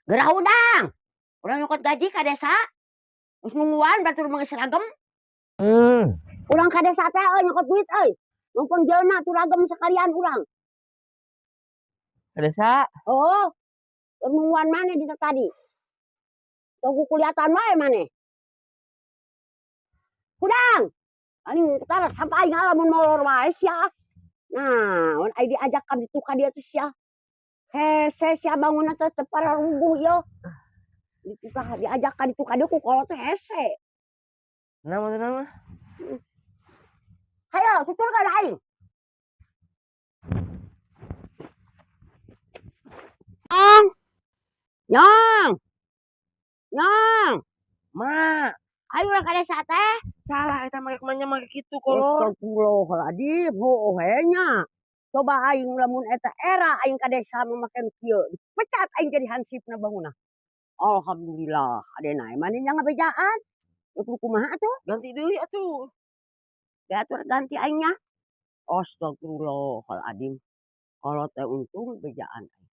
Geura hudang. Urang nyokot gaji ka desa. Geus nungguan batur mah geus ragem. Urang ka desa teh euy nyokot duit euy. Numpang jelema tuh ragem sekalian urang. Ka desa? Oh. Keur nungguan maneh di tadi. Tunggu kuliatan wae maneh. Hudang. Paling tara sampai aing lamun molor wae sia. Nah, mun aing diajak ka ditu ka dieu teh sia. Hese sia bangunna teh teu pararuguh ieu. Ditu tah diajak ka ditu ka dieu ku kolot teh hese. Nama teh nama? Hayo, tuturkeun aing. Nyong. Nyong. Nyong. Ma. Ayo urang ka desa teh. Salah eta make kumanya make kitu kolot. Astagfirullahaladzim, heueuh we nya. Coba aing lamun eta era aing ka desa mah make kieu, dipecat aing jadi hansipna bangunna. Alhamdulillah, adena maneh nya ngabejaan. Ya kudu kumaha atuh? Ganti deui atuh. Diatur ganti aing nya. Astagfirullahaladzim. Kolot teh untung bejaan aing.